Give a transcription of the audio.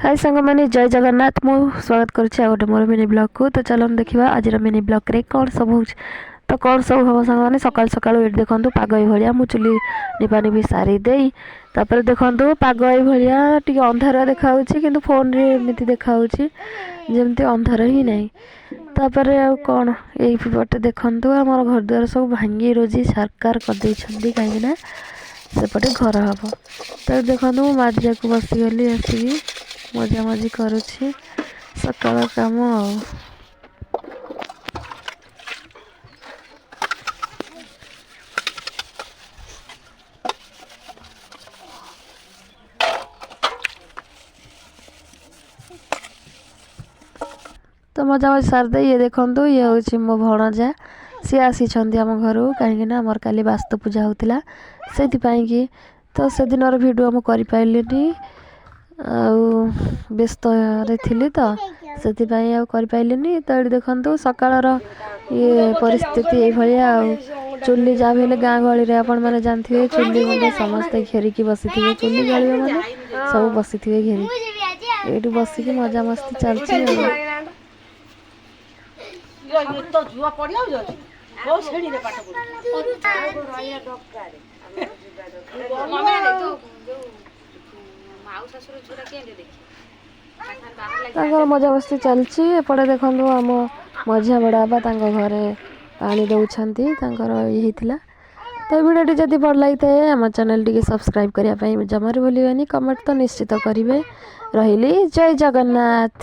High ସାଙ୍ଗମାନେ, ଜୟ ଜଗନ୍ନାଥ। ମୁଁ ସ୍ୱାଗତ କରୁଛି ଆଉ ଗୋଟେ ମୋର ମିନି ବ୍ଲଗ୍କୁ। ତ ଚାଲନ୍ତୁ ଦେଖିବା ଆଜିର ମିନି ବ୍ଲଗ୍ରେ କ'ଣ ସବୁ ହେଉଛି। ତ କ'ଣ ସବୁ ହେବ ସାଙ୍ଗମାନେ, ସକାଳୁ ସକାଳୁ ଏଇଠି ଦେଖନ୍ତୁ ପାଗ ଏଇଭଳିଆ। ମୁଁ ଚୁଲି ନିପାନିପି ସାରି ଦେଇ ତାପରେ ଦେଖନ୍ତୁ ପାଗ ଏଇଭଳିଆ ଟିକେ ଅନ୍ଧାର ଦେଖାହେଉଛି, କିନ୍ତୁ ଫୋନ୍ରେ ଏମିତି ଦେଖାହେଉଛି ଯେମିତି ଅନ୍ଧାର ହିଁ ନାହିଁ। ତାପରେ ଆଉ କ'ଣ, ଏଇପଟେ ଦେଖନ୍ତୁ ଆମର ଘରଦ୍ୱାର ସବୁ ଭାଙ୍ଗି ରୋଜି ସରକାର କରିଦେଇଛନ୍ତି, କାହିଁକିନା ସେପଟେ ଘର ହେବ। ତ ଦେଖନ୍ତୁ ମୁଁ ମାଜିବାକୁ ବସିଗଲି, ଆସିକି ମଜାମଜି କରୁଛି ସକାଳ କାମ। ଆଉ ତ ମଜାମଜି ସାରିଦେଇ ଇଏ ଦେଖନ୍ତୁ, ଇଏ ହେଉଛି ମୋ ଭଣଜା। ସିଏ ଆସିଛନ୍ତି ଆମ ଘରକୁ, କାହିଁକିନା ଆମର କାଲି ବାସ୍ତୁ ପୂଜା ହେଉଥିଲା ସେଇଥିପାଇଁକି। ତ ସେଦିନର ଭିଡ଼ିଓ ମୁଁ କରିପାରିଲିନି, ଆଉ ବ୍ୟସ୍ତରେ ଥିଲି, ତ ସେଥିପାଇଁ ଆଉ କରିପାରିଲିନି। ତ ଏଠି ଦେଖନ୍ତୁ ସକାଳର ଇଏ ପରିସ୍ଥିତି ଏଇଭଳିଆ। ଆଉ ଚୁଲି ଯାହା ବି ହେଲେ ଗାଁ ଗହଳିରେ ଆପଣମାନେ ଜାଣିଥିବେ, ଚୁଲି ମୁଣ୍ଡେ ସମସ୍ତେ ଘେରିକି ବସିଥିବେ। ଚୁଲି ଜଳିବ ମାନେ ସବୁ ବସିଥିବେ ଘେରିକି। ଏଇଠି ବସିକି ମଜାମସ୍ତି ଚାଲିଛି। ଆଉ ତ ଝୁଅ ପଢିବାକୁ ଯାଉଛି, କୋଉ ଶ୍ରେଣୀରେ ପାଠ ପଢୁଛି? ତାଙ୍କର ମଜାମସ୍ତି ଚାଲିଛି। ଏପଟେ ଦେଖନ୍ତୁ ଆମ ମଝିଆ ବଡ଼ ବାପା ତାଙ୍କ ଘରେ ପାଣି ଦେଉଛନ୍ତି, ତାଙ୍କର ଇଏ ହେଇଥିଲା। ତ ଭିଡ଼ିଓଟି ଯଦି ଭଲ ଲାଗିଥାଏ, ଆମ ଚ୍ୟାନେଲ୍ ଟିକେ ସବସ୍କ୍ରାଇବ୍ କରିବା ପାଇଁ ଜମାରୁ ଭୁଲିବେନି, କମେଣ୍ଟ ତ ନିଶ୍ଚିତ କରିବେ। ରହିଲି, ଜୟ ଜଗନ୍ନାଥ।